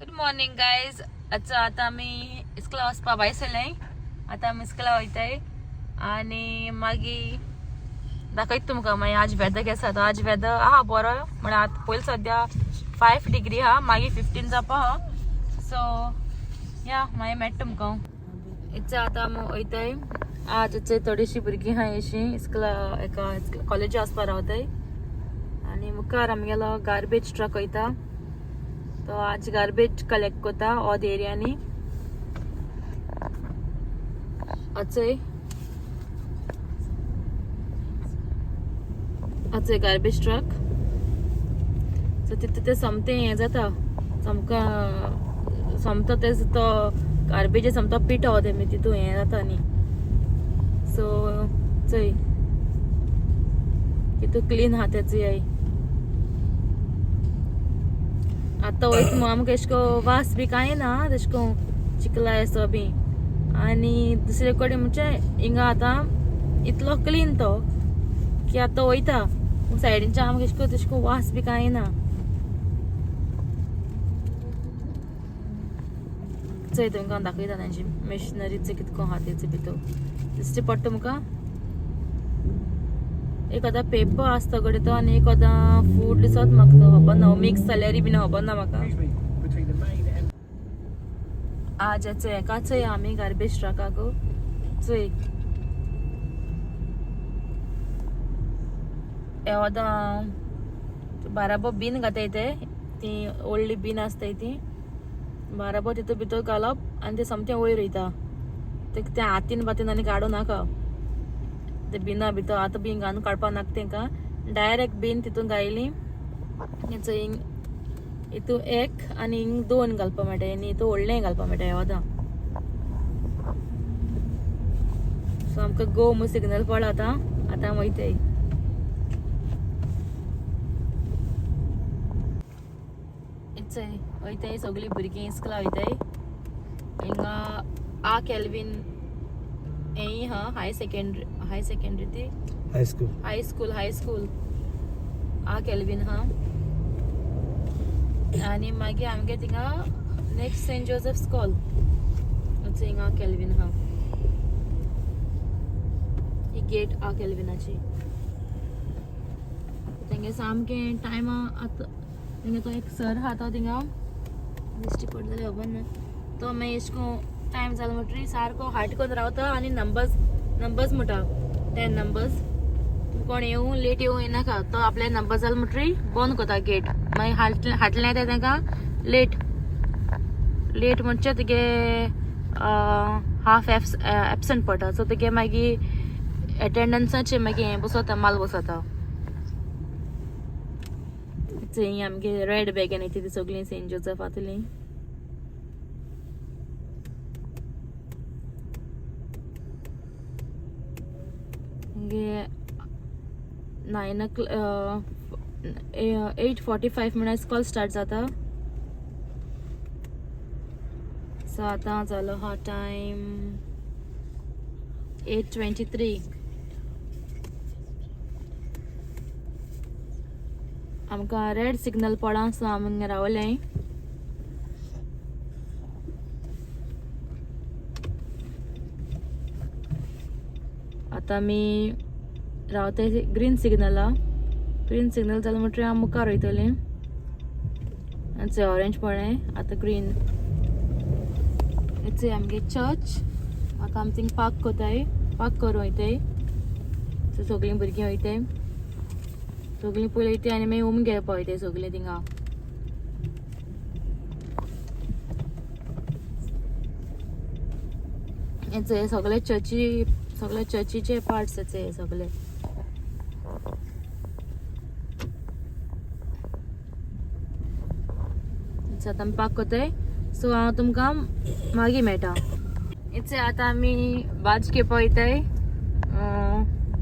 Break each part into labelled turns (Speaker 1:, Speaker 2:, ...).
Speaker 1: Good morning guys. अच्छा आतां आमी इस्कुला वचपा भायर सरले. आतां आमी इस्कुला वयताय आनी मागीर दाखयता तुमकां मागीर आज वेदर केसो आसा. आज वेदर आहा बरो, म्हळ्यार आतां पयलीं सद्या 5 डिग्री आहा, मागीर 15 जावपा आहा. सो या मागीर मेळटा तुमकां. इत्सा आतां आमी वयताय. आज थोडीशीं भुरगीं आहा अशीं इस्कुला एका कॉलेजी वचपा रावताय आनी मुखार आमगेलो गार्बेज ट्रक वयता. तो आज गार्बेज कलेक्ट करता ऑद एरियांनी. अचय अचय garbage truck. सो तितून ते सोमतें हें जाता, सामकां सोमतो तेज तो गार्बेज सोमतो पिठो तेमी तितून हें जाता न्ही. सो चय तितू क्लीन आहा तेच. आतां वयता म्हूण आमकां एशे को वास बी कांय ना, तेशे को चिखला असो बी. आनी दुसरे कडेन म्हणजे हिंगा आतां इतलो क्लीन तो की आतां वयता सायडीनच्या आमकां एशे को तेशे को वास बी कांय ना. चोय तुमकां दाखयता तांची मशिनरीचें कितको आहा तेचे भितर दिश्टी पडटा तुमकां. एक आतां पेपर आसता कडेन तो आनी एक आतां फूड दिसत म्हाका तो खबर ना, मिक्स जाल्यार बीन खबर ना म्हाका. आज चोय एका चोय आमी गार्बेज ट्रकाक चोय आतां बाराबो बीन घाताय ते, ती व्हडली बीन आसताय ती बाराबो तितून भितर घालप आनी ते सोमतें वयर वयता. ते हातीन बातीन आनी काडूं नाका ते बिना भितर आतां बीन घालून काडपा नाका तेंकां. डायरेक्ट बीन तितून घायली हिंग हितून एक आनी हिंग 2 घालपा मेळटा आनी हितून व्हडलें घालपा मेळटा आतां. सो आमकां गो म्हूण सिग्नल पडला आतां, आतां वयताय. इत्सय वयताय सगळीं भुरगीं इस्कुला वयताय. हिंगा आ केल्वीन हेंय हा हाय सेकेंडरी, हाय सेकेंडरी ती
Speaker 2: हायस्कूल,
Speaker 1: हायस्कूल, हायस्कूल आ केल्वीन हा. आनी मागीर आमगे थिंगा नेक्स्ट सेंट जोजफ स्कॉल हिंगा केल्वीन हा. ही गेट आ केल्विनाची. तेंगे सामकें टायमा आतां तेंगे तो एक सर आहा तो थिंगा दिश्टी पडटा जाल्यार खबर ना. तो मागीर एशे को टायम जालो म्हणटरी सारको हाट करून रावता आनी नंबर्स नंबर्स म्हणटा 10 नंबर्स. कोण येवं लेट येवं येनाका, तो आपले नंबर जालो म्हणटरी बंद करता गेट. मागीर हाटलें येता तांकां लेट लेट म्हणजे तुगे हाफ एबसंट पडटा. सो तुगे मागीर एटेंडन्साचेर मागीर हें बसोता, माल बसोता. ही आमगे रेड बॅगान येता ती सगळीं सेंट जोजफांतलीं. मागीर 9 8:45 म्हळ्यार स्कॉल स्टार्ट जाता. सो आतां जालो हा टायम 8:23. आमकां रेड सिग्नल पडा सो आमी रावलें. आतां आमी रावताय ग्रीन सिग्नला. ग्रीन सिग्नल जालें म्हणटरी आमी मुखार वयतलीं. आनी ऑरेंज पडलें आतां ग्रीन. चोय आमगे चर्च. आतां आमी थिंग पार्क कोताय, पार्क करूं वयताय. सो सगळीं भुरगीं वयताय, सगळीं पयलीं वयताय आनी मागीर उम घेवपा वयताय सगळीं थिंगा. हें सगळे चर्ची, सगळे चर्चीचे पार्ट्स हे सगळे. आतां आमी पार्क कोताय. सो हांव तुमकां मागीर मेळटा. इत्से आतां आमी भाजी घेवपा वयताय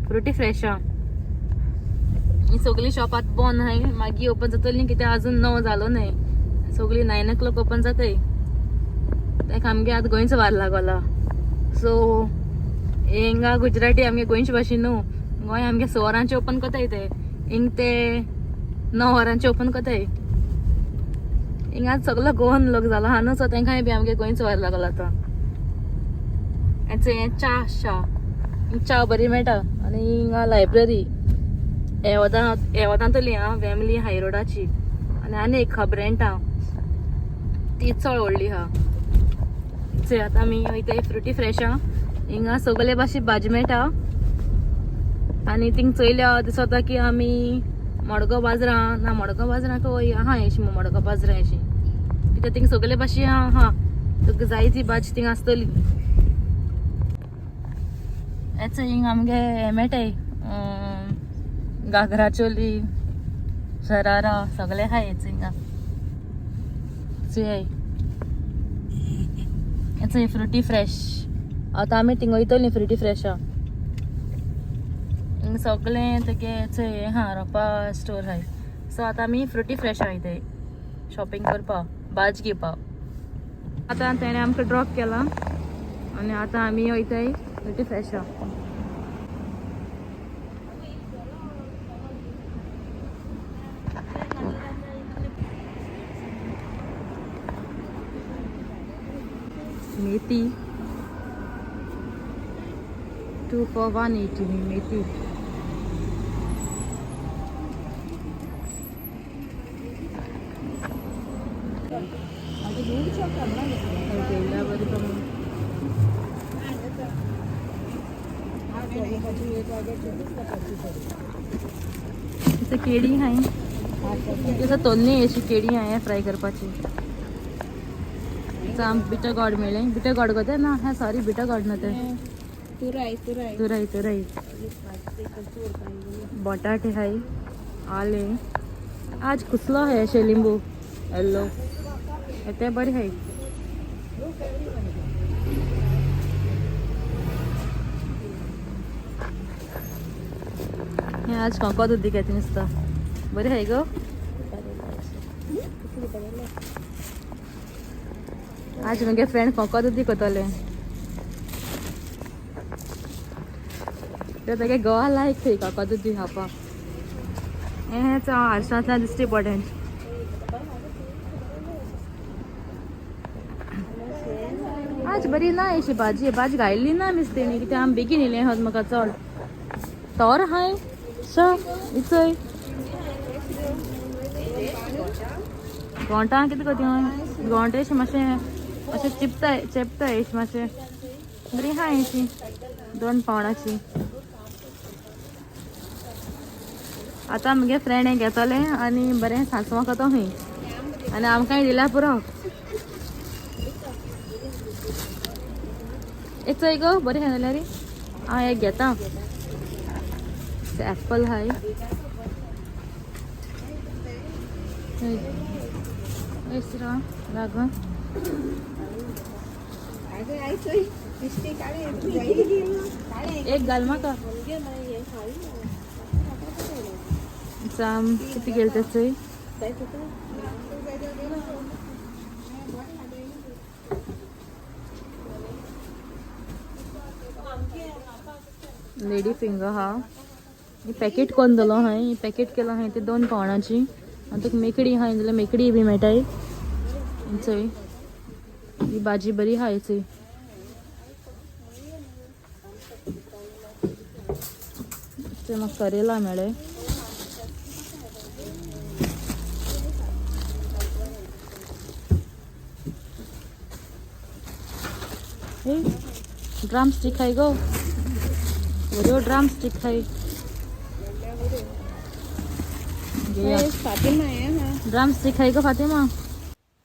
Speaker 1: फ्रुटी फ्रेशा. ही सगळीं शॉप आतां बंद आहाय, मागीर ओपन जातलीं कित्याक अजून 9 जालो न्हय. सगळीं 9 o'clock open जाताय. ताका आमगे आतां गोंयचो वार लागोला. सो हिंगा गुजराती आमगे गोंयचे भाशेन न्हू, गोंय आमगे 6 वरांचे ओपन कोताय ते, हिंग ते 9 वरांचे ओपन कोताय. हिंगा सगलो गोवन लोक जाला हा न्हू, सो तेंकांय बी आमगे गोंयच व्हार लागला आतां. हें च्या शा च्या बरी मेळटा. आनी हिंगा लायब्ररी येवदांतली आं, फॅमिली हाय रोडाची. आनी आनी एक खबर रेंटा, ती चड व्हडली आहा. चोय आतां आमी वयताय फ्रुटी फ्रेश आहा. हिंगा सगळे भाशे भाजी मेळटा. आनी थिंग चोयल्या दिसता की आमी मडगांव बाजारां ना, मडगांव बाजारांक वय आहा अशी मडगांव बाजारां अशी, कित्याक थिंग सगळे भाशे आहा, तुका जाय ती भाजी थिंग आसतली. हेच हिंग आमगे हें मेळटाय, घागरा चोली, शरारा सगळे आहा हेच हिंगा. चोय हेच फ्रुटी फ्रेश. आतां आमी थिंग वयतली फ्रुटी फ्रेशा. हिंग सगळें तेगे चोय आहा रोपा स्टोर आहाय. सो आतां आमी फ्रुटी फ्रेश वयताय शॉपिंग करपा, भाजी घेवपा. आतां तेणें आमकां ड्रॉप केला आनी आतां आमी वयताय फ्रुटी फ्रेशा. मेथी 2 for 180 मेथी. केळी हाय, तोन्नी अशी केळी हाय फ्राय करपाची. बिटर गॉड मेळ्ळें. बिटर गॉड गो ना हा, सॉरी बिटर गॉड न्हू तें,
Speaker 2: तुराय तुराय
Speaker 1: तुराय तुराय. बटाटे हाय, आले. आज कुसलो हाय अशें लिंबू येल्लो, ते बरें हाय. हें आज कोंको दुदी घेता दिसता, बरें हाय गो. आज म्हगे फ्रेंड कोंको दुदी कोतोले, ते तेगे गोवा लायक थंय कोंको दुदी खावपाक. हेंच हारशांतल्यान दिश्टी पडटा. आज बरी ना अशी भाजी, भाजी घायल्ली ना मिस तेणी, कित्याक आमी बेगीन येयलें आहात. म्हाका चड तोर हाय शा इचय गोंटा कितें करता, गोंटे अशें मातशें अशें चिपताय चेपताय अशें मातशें बरी आहा अशी 2 पावंडाची. आतां म्हगे फ्रेंड हें घेतलें आनी बरें सांसवां कोतो खंय, आनी आमकांय दिल्यार पुरो. एक चोय गो बरें आहा जाल्यार हांव एक घेता. एप्पल हाय, लागून एक घाल म्हाका. कितें गेले तें चोय. लेडी फिंगर हा, पॅकेट कोन्न दिलो हांवें, पॅकेट केलो हांवें ते 2 पावंडाची. आनी तुका मेकडी आहा जाल्यार मेकडी बी मेळटाय. चोय ही भाजी बरी आहा. चोय म्हाका करेला मेळ्ळें. ड्रम स्टिक हाय गो, बऱ्यो ड्रम स्टिक हाय. ड्रम स्टिक हाय गो फातिमा.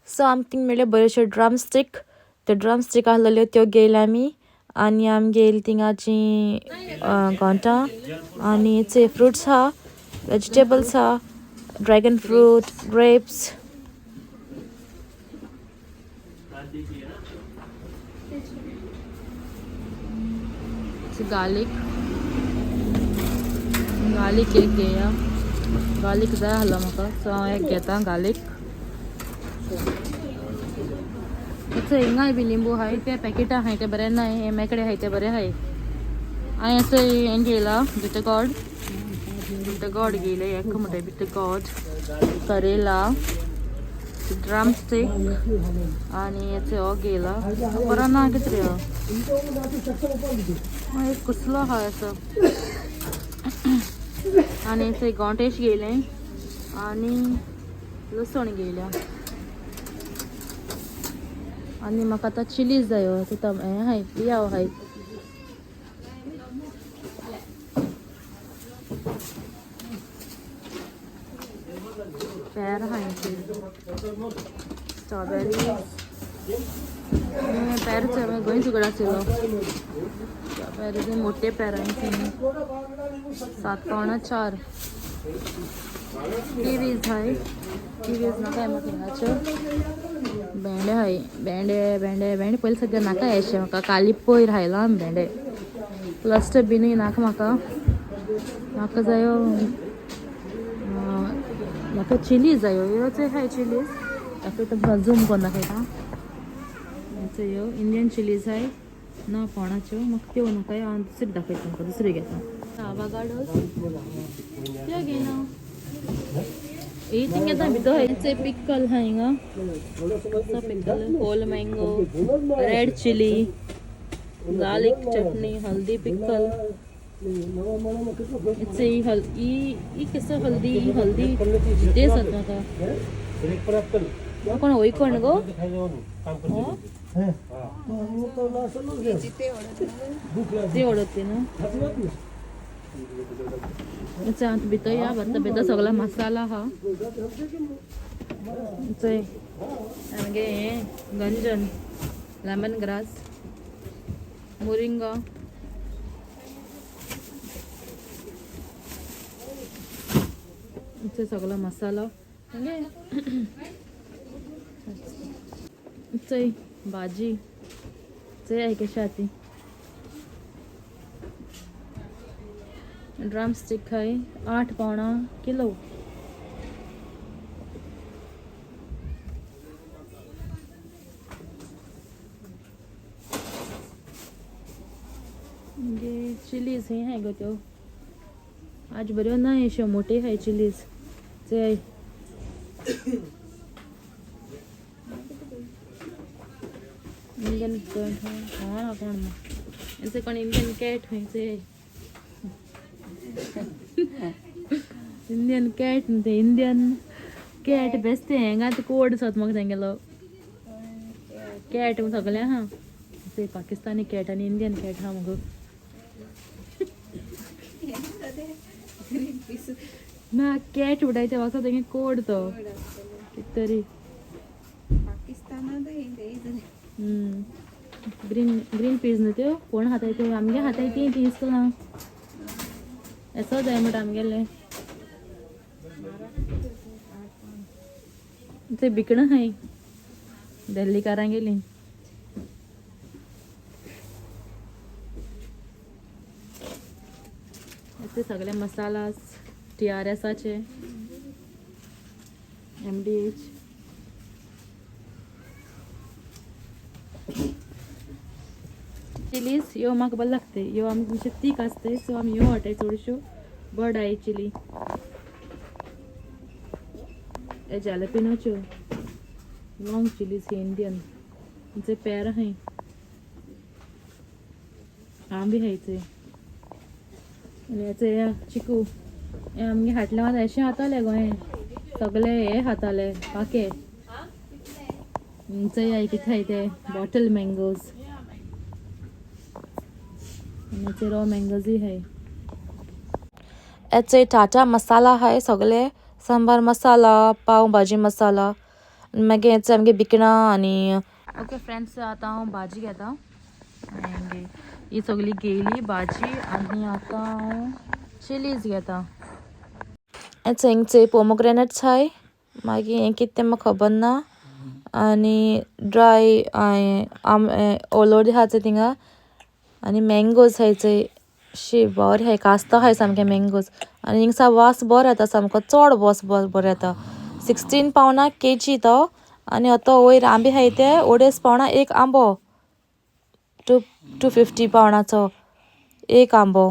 Speaker 1: सो आमकां थिंग मेळ्ळे बऱ्योश्यो ड्रम स्टिक. त्यो ड्रम स्टिक आसलेल्यो त्यो घेयले आमी. आनी आमी घेयली थिंगाची घोंटां आनी चोय फ्रुट्स आहा, वेजिटेबल्स आहा, dragon fruit, grapes. Garlic, garlic एक घेया. गार्लिक जाय आसलो म्हाका, सो हांव एक घेता गार्लिक. हिंगाय बी लिंबू आहाय, ते पॅकेटां आहाय ते बरें नाय, हे मेकडे आहाय ते बरें आहाय. हांवें असो हें घेयला बिटर गॉड, बिटर गॉड घेयलें एक म्हणटा बिटर गॉड, करेला. ड्रमस्टिक आनी हेचे हो घेयला बरो ना कितें रे हो एक कसलो आहा असो. आनी थंय गोंटेश घेयलें आनी लसण घेयल्या. आनी म्हाका आतां चिलीज जायो तितून हें आहाय पियाव आहाय. पेर आहाय, स्ट्रॉबेरी, पेर हांवें गोंय सुगड आशिल्लो. स्ट्रॉबेरी मोठे पेर आहाय 7.75. किवीज आहाय, किवीज नाका म्हाका हिंगाच्यो. भेंडे आहाय, भेंडे भेंडे भेंडे पयलीं सद्या नाका अशें म्हाका काली पयर हायला आमी भेंडे. क्लस्टर बीनूय नाका म्हाका, म्हाका जायो म्हाका चिली जायो. ह्यो आहाय चिलीज दाखयता तुमकां, झूम करून दाखयता. ह्यो इंडियन चिलीज आहाय ना कोणाच्यो म्हाका त्यो नाका. हांव दुसरी दाखयता तुमकां, दुसरी घेता. आवागाडोस त्यो घेयना ही थिंग घेता भितर. हेचे पिक्कल आहा हिंगा, pickle, whole mango, red chilli, garlic chutney, हल्दी पिक्कल. ही ही कसो हल्दी हल्दी ते सात म्हाका कोण वय कोण गो. ते ओडते न्हू भितर या आतां भितर सगळो मसाला आहा. चोय आमगे हें गंजन, लेमन ग्रास, मोरिंगा, सगळो मसालो. चोय भाजी चोय कशी आहा ती. ड्रमस्टिक है 8 पावना किलो. म्हणजे चिलीज हे हाय गो त्यो आज बऱ्यो ना अश्यो मोटे हाय चिलीज. चोय इंडियन कोण कोण कोण असे कोण इंडियन कॅट खंयचे इंडियन कॅट न्हू ते इंडियन कॅट बेस्ते हेंगा ते कोड सोद म्हाका तेंगेलो कॅट सगळें आहा. ते पाकिस्तानी कॅट आनी इंडियन कॅट आहा मुगो. ना कॅट उडायते म्हाका तेंगे कोड तो कितें तरी. ग्रीन ग्रीन पीज न्हू त्यो कोण खाताय त्यो आमगे खाताय ती ती इस्कुलां एसो जाय म्हणटा आमगेले. ते बिकणां हाय दिल्लीकारां गेली. ते सगळे मसालास टीआरएसाचे MDH. चिलीज ह्यो म्हाका बरें लागता. ह्यो आमकां मातशें तीख आसताय सो आमी ह्यो हाडटाय चडश्यो. बर्ड I chilli, हे जालपिनोच्यो लॉंग चिलीज हे इंडियन. जे पेर आहाय, आंबे खायचे आनी हेचे चिकू हे आमगे हाटले मात अशें खाताले गोंय सगळे हे खाताले पाके. चोय कितें आहाय ते बॉटल मँगोज आनी रॉ मँगोजूय आहाय.
Speaker 2: हेचे टाटा मसाला आहाय सगळे, सांबार मसाला, पाव भाजी मसाला, मागीर हेचे आमगे बिकणां आनी.
Speaker 1: ओके फ्रेंड्स, आतां हांव भाजी घेता. ही सगळी घेयली भाजी आनी आतां हांव चिलीज घेता.
Speaker 2: हेचे हिंगचे पोमोग्रेनेट्स आहाय, मागीर हें कितें तें म्हाका खबर ना. आनी ड्राय ओलोड आहा थिंगा आनी मँगोज आहाय चोय. शी बरें आहाय, कास्त आहाय सामके मँगोज. आनी हिंगसा वास बरो येता सामको, चड वास बरो येता. 16 पावना केजी तो. आनी आतां वयर आंबे आहाय ते 2.5 पावना एक आंबो, 250 पावणाचो एक आंबो.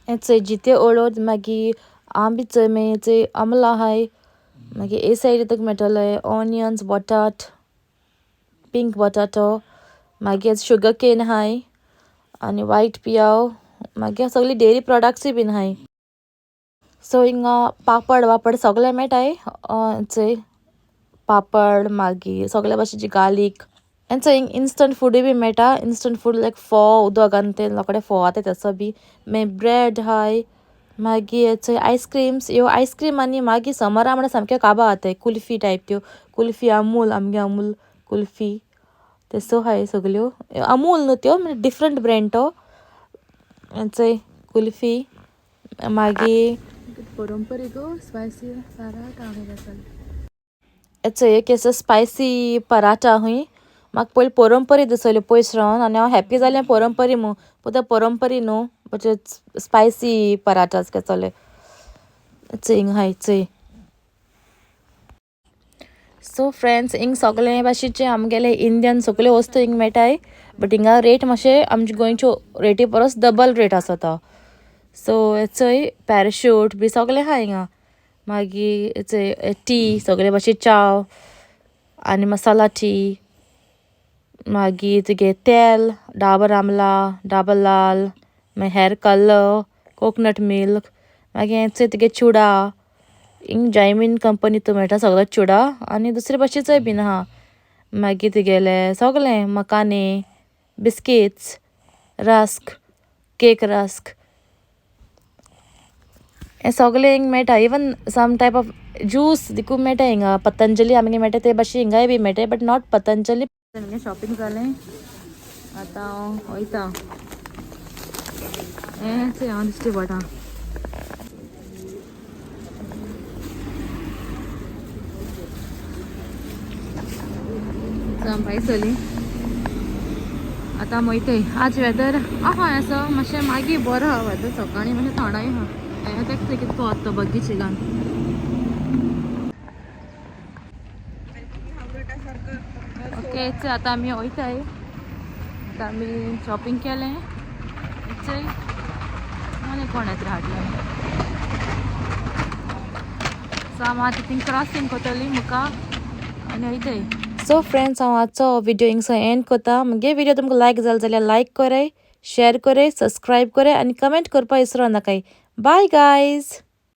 Speaker 2: हें चोय जिते ओळद, मागीर आंबे चोय, मागीर चोय अमला आहाय. मागीर ए सायडी तुका मेळटले ऑनियन्स, बटाट, पिंक बटाटो, मागीर शुगर केन आहाय आनी वायट पियाव, मागीर सगळी डेरी प्रोडक्ट्सूय बीन आहाय. सो हिंगा पापड वापड सगळें मेळटाय. चोय पापड, मागीर सगळे भाशेची गार्लीक. आनी चोय हिंग इन्स्टंट फुडूय बी मेळटा. इन्स्टंट फूड लायक फोव, उदक आनी ते लोकडे फोव आतां तसो बी. मागीर ब्रेड आहाय. मागीर चोय आयस्क्रीम्स, ह्यो आयस्क्रीम. आनी मागीर समरा म्हणल्यार सामक्यो काबार जाताय. कुल्फी टायप त्यो कुल्फी, अमूल, आमगे अमूल कुल्फी तसो आहाय सगल्यो. अमूल न्हू त्यो, म्हणजे डिफरंट ब्रँड तो. चोय कुल्फी. मागीर
Speaker 1: परंपरीक स्पायसी पराठा.
Speaker 2: चोय एक आसा स्पायसी पराठा. हूंय म्हाका पयलीं परंपरी दिसली पयस रावन आनी हांव हॅप्पी जालें परंपरी म्हूण, पूण तें परंपरी न्हू, बट it's spicy parathas केसोले. चोय हिंगा हाय चोय. सो फ्रेंड्स, हिंग सगळे भाशेचे आमगेले इंडियन सगळ्यो वस्तू हिंग मेळटाय, बट हिंगा रेट मातशे आमचे गोंयच्यो रेटी परस डबल रेट आसता. सो चोय पॅराशूट बी सगळें आहा हिंगा. मागीर चोय टी, सगळे भाशे चाव आनी मसाला टी. मागीर तुगे तेल, डाबर आमला, डाबर लाल, मागीर हेर कलर, कोकोनट मिल्क. मागीर चोय तुगे चुडा, हिंग जयमीन कंपनी तूं मेळटा सगळो चुडा आनी दुसरे भाशेचोय बीन आहा. मागीर तुगेले सगळें मकाने, बिस्किट्स, रस्क, केक रस्क, हें सगळें हिंग मेळटा. Even some type of juice देखून मेळटा हिंगा. पतंजली आमगे मेळटा ते भाशेन हिंगाय बी मेळटा, बट not Patanjali.
Speaker 1: आमगे शॉपिंग जालें, आतां हांव वयता. हें चोय हांव दिश्टी पडटा. सो आमी भायर सरलीं, आतां आमी वयताय. आज वेदर आहा असो मातशें मागीर बरो आहा वेदर, सकाळीं मातशें थोंडाय आहा. हें तें कितें तो बगीचे. ओके, चल आतां आमी वयताय. आतां आमी शॉपिंग केलें. चोय आनी कोण येता हाडलें. सो आमी आतां थिंग क्रॉसींग करतली मुखार आनी वयताय.
Speaker 2: सो फ्रेंड्स, हांव आजचो व्हिडिओ हिंगसर एंड करता. मुगे व्हिडिओ तुमकां लायक जालो जाल्यार लायक कराय, शेअर कराय, सबस्क्रायब कराय आनी कमेंट करपाक विसरो नाकाय. Bye guys.